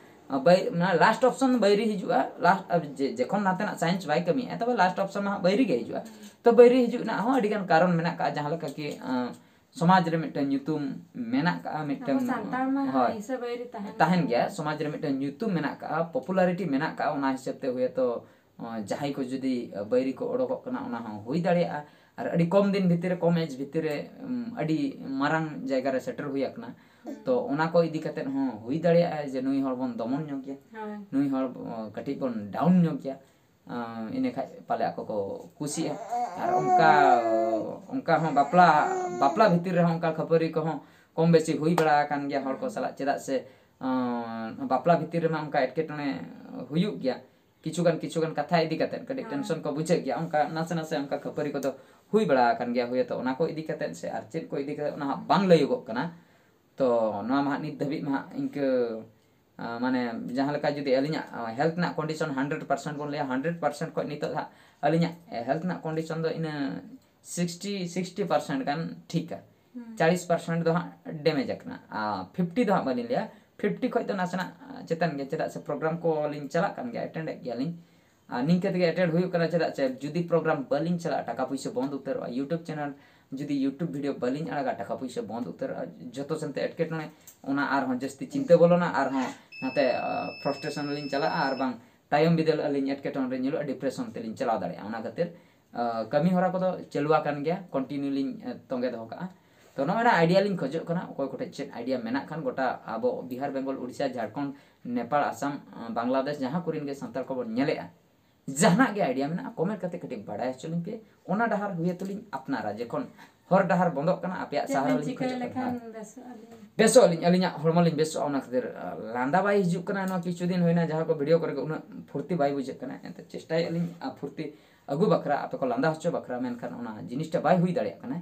ᱟ, ᱵᱟᱹᱭ-, ᱢᱟᱱᱮ ᱞᱟᱥᱴ ᱚᱯᱥᱚᱱ ᱵᱟᱹᱭᱨᱤ ᱦᱤᱡᱩᱜᱼᱟ᱾ ᱞᱟᱥᱴ, ᱟ, ᱡᱮ-, ᱡᱚᱠᱷᱚᱱ ᱱᱟᱛᱮᱱᱟᱜ ᱥᱟᱭᱮᱱᱥ ᱵᱟᱭ ᱠᱟᱹᱢᱤᱭᱟ, ᱛᱚᱵᱮ ᱞᱟᱥᱴ ᱚᱯᱥᱚᱱ ᱢᱟ ᱦᱟᱸᱜ ᱵᱟᱹᱭᱨᱤ ᱜᱮ ᱦᱤᱡᱩᱜᱼᱟ᱾ ᱛᱚ, ᱵᱟᱹᱭᱨᱤ ᱦᱤᱡᱩᱜ ᱨᱮᱱᱟᱜ ᱦᱚᱸ ᱟᱹᱰᱤ ᱜᱟᱱ ᱠᱟᱨᱚᱱ ᱢᱮᱱᱟᱜ ᱠᱟᱜᱼᱟ, ᱡᱟᱦᱟᱸ ᱞᱮᱠᱟ ᱠᱤ, ᱟ, ᱥᱚᱢᱟᱡᱽ ᱨᱮ ᱢᱤᱫᱴᱟᱝ ᱧᱩᱛᱩᱢ ᱢᱮᱱᱟᱜ ᱠᱟᱜᱼᱟ, ᱢᱤᱫᱴᱟᱝ, ᱟᱵᱚ ᱥᱟᱱᱛᱟᱲ ᱢᱟ ᱦᱳᱭ, ᱦᱤᱥᱟᱹ ᱵᱟᱹᱭᱨᱤ ᱛᱟᱦᱮᱱ ᱛᱟᱦᱮᱱ ᱜᱮᱭᱟ᱾ ᱜᱮᱭᱟ᱾ ᱥᱚᱢᱟᱡᱽ ᱨᱮ ᱢᱤᱫᱴᱟᱝ ᱧᱩᱛᱩᱢ ᱢᱮᱱᱟᱜ ᱠᱟᱜᱼᱟ, ᱯᱚᱯᱩᱞᱟᱨᱤᱴᱤ ᱢᱮᱱᱟᱜ ᱠᱟᱜᱼᱟ, ᱚᱱᱟ ᱦᱤᱥᱟᱹᱵ ᱛᱮ ᱦᱳᱭᱛᱳ, ᱚ, ᱡᱟᱦᱟᱸᱭ ᱠᱚ ᱡᱩᱫᱤ ᱵᱟᱹᱭᱨᱤ ᱠᱚ ᱚᱰᱚᱠᱚᱜ ᱠᱟᱱᱟ, ᱚᱱᱟ ᱦᱚᱸ ᱦᱩᱭ ᱫᱟᱲᱮᱭᱟᱜᱼᱟ᱾ ᱟᱨ ᱟᱹᱰᱤ ᱠᱚᱢ ᱫᱤᱱ ᱵᱷᱤᱛᱤᱨ ᱨᱮ, ᱠᱚᱢ ᱮᱡᱽ ᱵᱷᱤᱛᱤᱨ ᱨᱮ, ᱩᱢ, ᱟᱹᱰᱤ ᱢᱟᱨᱟᱝ ᱡᱟᱭᱜᱟ ᱨᱮ ᱥᱮᱴᱮᱨ ᱦᱩᱭ ᱟᱠᱟᱱᱟ᱾ ᱦᱩᱸ᱾ ᱛᱚ, ᱚᱱᱟ ᱠᱚ ᱤᱫᱤ ᱠᱟᱛᱮᱫ ᱦᱚᱸ ᱦᱩᱭ ᱫᱟᱲᱮᱭᱟᱜᱼᱟ ᱡᱮ ᱱᱩᱭ ᱦᱚᱲ ᱵᱚᱱ ᱫᱚᱢᱚᱱ ᱧᱚᱜ ᱜᱮᱭᱟ, ᱦᱳᱭ᱾ ᱱᱩᱭ ᱦᱚᱲ, ᱚ, ᱠᱟᱹᱴᱤᱡ ᱵᱚᱱ ᱰᱟᱣᱩᱱ ᱧᱚᱜ ᱜᱮᱭᱟ᱾ ᱟᱸ, ᱤᱱᱟᱹ ᱠᱷᱟᱡ ᱯᱟᱞᱮ ᱟᱠᱚ ᱠᱚ ᱠᱩᱥᱤᱜᱼᱟ᱾ ᱟᱨ ᱚᱱᱠᱟ, ᱚᱱᱠᱟ ᱦᱚᱸ ᱵᱟᱯᱞᱟ, ᱵᱟᱯᱞᱟ ᱵᱷᱤᱛᱤᱨ ᱨᱮᱦᱚᱸ ᱚᱱᱠᱟ ᱠᱷᱟᱹᱯᱟᱹᱨᱤ ᱠᱚᱦᱚᱸ ᱠᱚᱢ ᱵᱮᱥᱤ ᱦᱩᱭ ᱵᱟᱲᱟ ᱟᱠᱟᱱ ᱜᱮᱭᱟ ᱦᱚᱲ ᱠᱚ ᱥᱟᱞᱟᱜ, ᱪᱮᱫᱟᱜ ᱥᱮ, ᱟᱸ, ᱵᱟᱯᱞᱟ ᱵᱷᱤᱛᱤᱨ ᱨᱮᱢᱟ ᱚᱱᱠᱟ ᱮᱴᱠᱮᱴᱚᱬᱮ ᱦᱩᱭᱩᱜ ᱜᱮᱭᱟ᱾ ᱠᱤᱪᱷᱩ ᱜᱟᱱ, ᱠᱤᱪᱷᱩ ᱜᱟᱱ ᱠᱟᱛᱷᱟ ᱤᱫᱤ ᱠᱟᱛᱮᱫ ᱠᱟᱹᱴᱤᱡ ᱦᱮᱸ᱾ ᱴᱮᱱᱥᱚᱱ ᱠᱚ ᱵᱩᱡᱷᱟᱹᱜ ᱜᱮᱭᱟ, ᱚᱱᱠᱟ ᱱᱟᱥᱮ ᱱᱟᱥᱮ ᱚᱱᱠᱟ ᱠᱷᱟᱹᱯᱟᱹᱨᱤ ᱠᱚᱫᱚ ᱦᱩᱭ ᱵᱟᱲᱟ ᱟᱠᱟᱱ ᱜᱮᱭᱟ᱾ ᱦᱩᱭᱛᱚ ᱚᱱᱟ ᱠᱚ ᱤᱫᱤ ᱠᱟᱛᱮᱫ ᱥᱮ ᱟᱨ ᱪᱮᱫ ᱠᱚ ᱤᱫᱤ ᱠᱟᱛᱮᱫ, ᱚᱱᱟ ᱦᱟᱸᱜ ᱵᱟᱝ ᱞᱟᱹᱭᱚᱜᱚᱜ ᱠᱟᱱᱟ᱾ ᱛᱚ, ᱱᱚᱣᱟ ᱢᱟ ᱦᱟᱸᱜ ᱱᱤᱛ ᱫᱷᱟᱹᱵᱤᱡ ᱢᱟ ᱦᱟᱸᱜ ᱤᱱᱠᱟᱹ, ᱟᱸ, ᱢᱟᱱᱮ, ᱡᱟᱦᱟᱸ ᱞᱮᱠᱟ ᱡᱩᱫᱤ ᱟᱹᱞᱤᱧᱟᱜ, ᱟᱸ, ᱦᱮᱞᱛᱷ ᱨᱮᱱᱟᱜ ᱠᱚᱱᱰᱤᱥᱚᱱ ᱦᱟᱱᱰᱨᱮᱰ ᱯᱟᱨᱥᱮᱱᱴ ᱵᱚᱱ ᱞᱟᱹᱭᱟ, ᱦᱟᱱᱰᱨᱮᱰ ᱯᱟᱨᱥᱮᱱᱴ ᱠᱷᱚᱱ ᱱᱤᱛᱚᱜ ᱦᱟᱸᱜ ᱟᱹᱞᱤᱧᱟᱜ, ᱮ, ᱦᱮᱞᱛᱷ ᱨᱮᱱᱟᱜ ᱠᱚᱱᱰᱤᱥᱚᱱ ᱫᱚ ᱤᱱᱟᱹ ᱥᱤᱠᱥᱴᱤ, ᱥᱤᱠᱥᱴᱤ ᱯᱟᱨᱥᱮᱱᱴ ᱜᱟᱱ ᱴᱷᱤᱠᱟ᱾ ᱦᱩᱸ᱾ ᱪᱟᱞᱤᱥ ᱯᱟᱨᱥᱮᱱᱴ ᱫᱚ ᱦᱟᱸᱜ ᱰᱮᱢᱮᱡᱽ ᱟᱠᱟᱱᱟ᱾ ᱟᱨ ᱯᱷᱤᱯᱴᱤ ᱫᱚ ᱦᱟᱸᱜ ᱵᱟᱹᱞᱤᱧ ᱞᱟᱹᱭᱟ, ᱯᱷᱤᱯᱴᱤ ᱠᱷᱚᱡ ᱫᱚ ᱱᱟᱥᱮᱱᱟᱜ ᱪᱮᱛᱟᱱ ᱜᱮᱭᱟ, ᱪᱮᱫᱟᱜ ᱥᱮ ᱯᱨᱳᱜᱨᱟᱢ ᱠᱚ ᱞᱤᱧ ᱪᱟᱞᱟᱜ ᱠᱟᱱ ᱜᱮᱭᱟ, ᱮᱴᱮᱱᱰ ᱮᱫ ᱜᱮᱭᱟᱞᱤᱧ᱾ ᱟᱨ ᱱᱤᱝᱠᱟᱹ ᱛᱮᱜᱮ ᱮᱴᱮᱱᱰ ᱦᱩᱭᱩᱜ ᱠᱟᱱᱟ, ᱪᱮᱫᱟᱜ ᱥᱮ ᱡᱩᱫᱤ ᱯᱨᱳᱜᱨᱟᱢ ᱵᱟᱹᱞᱤᱧ ᱪᱟᱞᱟᱜᱼᱟ, ᱴᱟᱠᱟ ᱯᱩᱭᱥᱟᱹ ᱵᱚᱱᱫ ᱩᱛᱟᱹᱨᱚᱜᱼᱟ, YouTube ᱪᱮᱱᱮᱞ ᱡᱩᱫᱤ YouTube video ᱵᱟᱹᱞᱤᱧ ᱟᱲᱟᱜᱟ, ᱴᱟᱠᱟ ᱯᱩᱭᱥᱟᱹ ᱵᱚᱱᱫ ᱩᱛᱟᱹᱨᱚᱜᱼᱟ, ᱡᱚᱛᱚ ᱥᱮᱱᱛᱮ ᱮᱴᱠᱮᱴᱚᱬᱮ, ᱚᱱᱟ ᱟᱨᱦᱚᱸ ᱡᱟᱹᱥᱛᱤ ᱪᱤᱱᱛᱟᱹ ᱵᱚᱞᱚᱱᱟ, ᱟᱨᱦᱚᱸ ᱱᱟᱛᱮ frustration ᱞᱤᱧ ᱪᱟᱞᱟᱜᱼᱟ, ᱟᱨ ᱵᱟᱝ ᱛᱟᱭᱚᱢ ᱵᱤᱫᱟᱹᱞ ᱟᱹᱞᱤᱧ ᱮᱴᱠᱮᱴᱚᱬᱮ ᱨᱮ ᱧᱩᱨᱩᱜᱼᱟ, depression ᱛᱮᱞᱤᱧ ᱪᱟᱞᱟᱣ ᱫᱟᱲᱮᱭᱟᱜᱼᱟ᱾ ᱚᱱᱟ ᱠᱷᱟᱹᱛᱤᱨ ᱠᱟᱹᱢᱤ ᱦᱚᱨᱟ ᱠᱚᱫᱚ ᱪᱟᱹᱞᱩ ᱟᱠᱟᱱ ᱜᱮᱭᱟ, continue ᱞᱤᱧ ᱛᱚᱸᱜᱮ ᱫᱚᱦᱚ ᱠᱟᱜᱼᱟ᱾ ᱛᱚ ᱱᱚᱜᱼᱚᱭ ᱱᱟ idea ᱞᱤᱧ ᱠᱷᱚᱡᱚᱜ ᱠᱟᱱᱟ, ᱚᱠᱚᱭ ᱠᱚᱴᱷᱮᱡ ᱪᱮᱫ idea ᱢᱮᱱᱟᱜ ᱠᱷᱟᱱ, ᱜᱚᱴᱟ ᱟᱵᱚ ᱵᱤᱦᱟᱨ, ᱵᱮᱝᱜᱚᱞ, ᱩᱲᱤᱥᱥᱟ, ᱡᱷᱟᱲᱠᱷᱚᱸᱰ, ᱱᱮᱯᱟᱞ, ᱟᱥᱟᱢ, ᱵᱟᱝᱞᱟᱫᱮᱥ, ᱡᱟᱦᱟᱸ ᱠᱚᱨᱮᱱ ᱜᱮ ᱥᱟᱱᱛᱟᱲ ᱠᱚᱵᱚᱱ ᱧᱮᱞᱮᱜᱼᱟ, ᱡᱟᱦᱟᱱᱟᱜ ᱜᱮ idea ᱢᱮᱱᱟᱜᱼᱟ, comment ᱠᱟᱛᱮ ᱠᱟᱹᱴᱤᱡ ᱵᱟᱲᱟᱭ ᱦᱚᱪᱚ ᱞᱤᱧ ᱯᱮ᱾ ᱚᱱᱟ ᱰᱟᱦᱟᱨ ᱦᱩᱭ ᱟᱛᱩᱞᱤᱧ ᱟᱯᱱᱟᱨᱟ᱾ ᱡᱚᱠᱷᱚᱱ ᱦᱚᱨ ᱰᱟᱦᱟᱨ ᱵᱚᱱᱫᱚᱜ ᱠᱟᱱᱟ, ᱟᱯᱮᱭᱟᱜ ᱪᱮᱫ ᱥᱟᱦᱟᱨᱟ ᱞᱤᱧ ᱞᱤᱧ ᱪᱤᱠᱟᱹ ᱠᱷᱚᱡᱚᱜ ᱠᱟᱱᱟ᱾ ᱞᱮᱠᱷᱟᱱ ᱵᱮᱥᱚᱜ ᱟᱹᱞᱤᱧ? ᱵᱮᱥᱚᱜ ᱟᱹᱞᱤᱧ, ᱟᱹᱞᱤᱧᱟᱜ ᱦᱚᱲᱢᱚ ᱞᱤᱧ ᱵᱮᱥᱚᱜᱼᱟ᱾ ᱚᱱᱟ ᱠᱷᱟᱹᱛᱤᱨ ᱞᱟᱸᱫᱟ ᱵᱟᱭ ᱦᱤᱡᱩᱜ ᱠᱟᱱᱟ᱾ ᱱᱚᱣᱟ ᱠᱤᱪᱷᱩ ᱫᱤᱱ ᱦᱩᱭᱱᱟ, ᱡᱟᱦᱟᱸ ᱠᱚ video ᱠᱚᱨᱮ ᱜᱮ ᱩᱱᱟᱹᱜ ᱯᱷᱩᱨᱛᱤ ᱵᱟᱭ ᱵᱩᱡᱷᱟᱹᱜ ᱠᱟᱱᱟ᱾ ᱮᱱᱛᱮ ᱪᱮᱥᱴᱟᱭᱮᱫ ᱟᱹᱞᱤᱧ ᱯᱷᱩᱨᱛᱤ ᱟᱹᱜᱩ ᱵᱟᱠᱷᱨᱟ, ᱟᱯᱮ ᱠᱚ ᱞᱟᱸᱫᱟ ᱦᱚᱪᱚ ᱵᱟᱠᱷᱨᱟ, ᱢᱮᱱᱠᱷᱟᱱ ᱚᱱᱟ ᱡᱤᱱᱤᱥᱴᱟ ᱵᱟᱭ ᱦᱩᱭ ᱫᱟᱲᱮᱭᱟᱜ ᱠᱟᱱᱟ᱾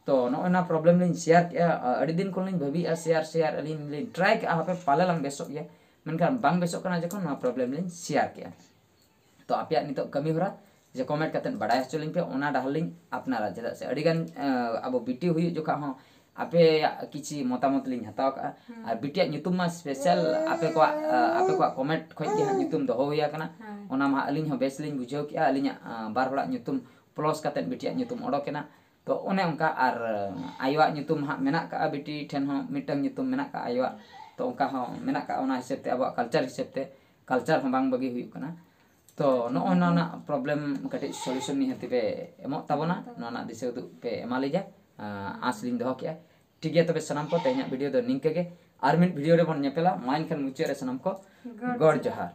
ᱛᱚ ᱱᱚᱜᱼᱚᱭ ᱱᱚᱣᱟ problem ᱞᱤᱧ share ᱠᱮᱜᱼᱟ᱾ ᱟᱹᱰᱤ ᱫᱤᱱ ᱠᱷᱚᱱ ᱞᱤᱧ ᱵᱷᱟᱹᱵᱤᱭᱮᱫᱼᱟ share, share ᱟᱹᱞᱤᱧ ᱞᱤᱧ try ᱠᱮᱜᱼᱟ, ᱦᱟᱯᱮ ᱯᱟᱞᱮ ᱞᱟᱝ ᱵᱮᱥᱚᱜ ᱜᱮᱭᱟ, ᱢᱮᱱᱠᱷᱟᱱ ᱵᱟᱝ ᱵᱮᱥᱚᱜ ᱠᱟᱱᱟ᱾ ᱡᱚᱠᱷᱚᱱ ᱱᱚᱣᱟ problem ᱞᱤᱧ share ᱠᱮᱜᱼᱟ, ᱛᱚ ᱟᱯᱮᱭᱟᱜ ᱱᱤᱛᱚᱜ ᱠᱟᱹᱢᱤ ᱦᱚᱨᱟ ᱡᱮ comment ᱠᱟᱛᱮᱫ ᱵᱟᱰᱟᱭ ᱦᱚᱪᱚ ᱞᱤᱧ ᱯᱮ, ᱚᱱᱟ ᱰᱟᱦᱟᱨ ᱞᱤᱧ ᱟᱯᱱᱟᱨᱟ᱾ ᱪᱮᱫᱟᱜ ᱥᱮ ᱟᱹᱰᱤ ᱜᱟᱱ ᱟᱵᱚ ᱵᱤᱴᱤ ᱦᱩᱭᱩᱜ ᱡᱚᱠᱷᱟ ᱦᱚᱸ ᱟᱯᱮᱭᱟᱜ ᱠᱤᱪᱷᱤ ᱢᱚᱛᱟᱢᱚᱛ ᱞᱤᱧ ᱦᱟᱛᱟᱣ ᱠᱟᱜᱼᱟ᱾ ᱟᱨ ᱵᱤᱴᱤᱭᱟᱜ ᱧᱩᱛᱩᱢ ᱢᱟ special ᱟᱯᱮ ᱠᱚᱣᱟᱜ ᱟᱯᱮ ᱠᱚᱣᱟᱜ comment ᱠᱷᱚᱡ ᱜᱮ ᱦᱟᱸᱜ ᱧᱩᱛᱩᱢ ᱫᱚᱦᱚ ᱦᱩᱭ ᱟᱠᱟᱱᱟ᱾ ᱚᱱᱟ ᱢᱟ ᱟᱹᱞᱤᱧ ᱦᱚᱸ ᱵᱮᱥ ᱞᱤᱧ ᱵᱩᱡᱷᱟᱹᱣ ᱠᱮᱜᱼᱟ᱾ ᱟᱹᱞᱤᱧᱟᱜ ᱵᱟᱨ ᱦᱚᱲᱟᱜ ᱧᱩᱛᱩᱢ plus ᱠᱟᱛᱮᱫ ᱵᱤᱴᱤᱭᱟᱜ ᱧᱩᱛᱩᱢ ᱚᱰᱚᱠ ᱮᱱᱟ᱾ ᱛᱚ ᱚᱱᱮ ᱚᱱᱠᱟ᱾ ᱟᱨ ᱟᱭᱳᱣᱟᱜ ᱧᱩᱛᱩᱢ ᱦᱟᱸᱜ ᱢᱮᱱᱟᱜ ᱠᱟᱜᱼᱟ, ᱵᱤᱴᱤ ᱴᱷᱮᱱ ᱦᱚᱸ ᱢᱤᱫᱴᱟᱝ ᱧᱩᱛᱩᱢ ᱢᱮᱱᱟᱜ ᱠᱟᱜᱼᱟ ᱟᱭᱳᱣᱟᱜ᱾ ᱛᱚ ᱚᱱᱠᱟ ᱦᱚᱸ ᱢᱮᱱᱟᱜ ᱠᱟᱜᱼᱟ᱾ ᱚᱱᱟ ᱦᱤᱥᱟᱹᱵ ᱛᱮ ᱟᱵᱚᱣᱟᱜ culture ᱦᱤᱥᱟᱹᱵ ᱛᱮ culture ᱦᱚᱸ ᱵᱟᱝ ᱵᱟᱹᱜᱤ ᱦᱩᱭᱩᱜ ᱠᱟᱱᱟ᱾ ᱛᱚ ᱱᱚᱜᱼᱚᱭ ᱱᱚᱣᱟ ᱨᱮᱱᱟᱜ problem ᱠᱟᱹᱴᱤᱡ solution ᱱᱤᱦᱟᱹᱛᱤ ᱯᱮ ᱮᱢᱚᱜ ᱛᱟᱵᱚᱱᱟ, ᱱᱚᱣᱟ ᱨᱮᱱᱟᱜ ᱫᱤᱥᱟᱹ ᱩᱫᱩᱜ ᱯᱮ ᱮᱢᱟ ᱞᱮᱜᱮ, ᱟᱸᱥ ᱞᱤᱧ ᱫᱚᱦᱚ ᱠᱮᱜᱼᱟ᱾ ᱴᱷᱤᱠ ᱜᱮᱭᱟ, ᱛᱚᱵᱮ ᱥᱟᱱᱟᱢ ᱠᱚ ᱛᱮᱦᱮᱧᱟᱜ video ᱫᱚ ᱱᱤᱝᱠᱟᱹ ᱜᱮ᱾ ᱟᱨ ᱢᱤᱫ video ᱨᱮᱵᱚᱱ ᱧᱮᱯᱮᱞᱟ᱾ ᱢᱟ ᱮᱱᱠᱷᱟᱱ ᱢᱩᱪᱟᱹᱫ ᱨᱮ ᱥᱟᱱᱟᱢ ᱠᱚ ᱜᱚᱰ ᱡᱚᱦᱟᱨ᱾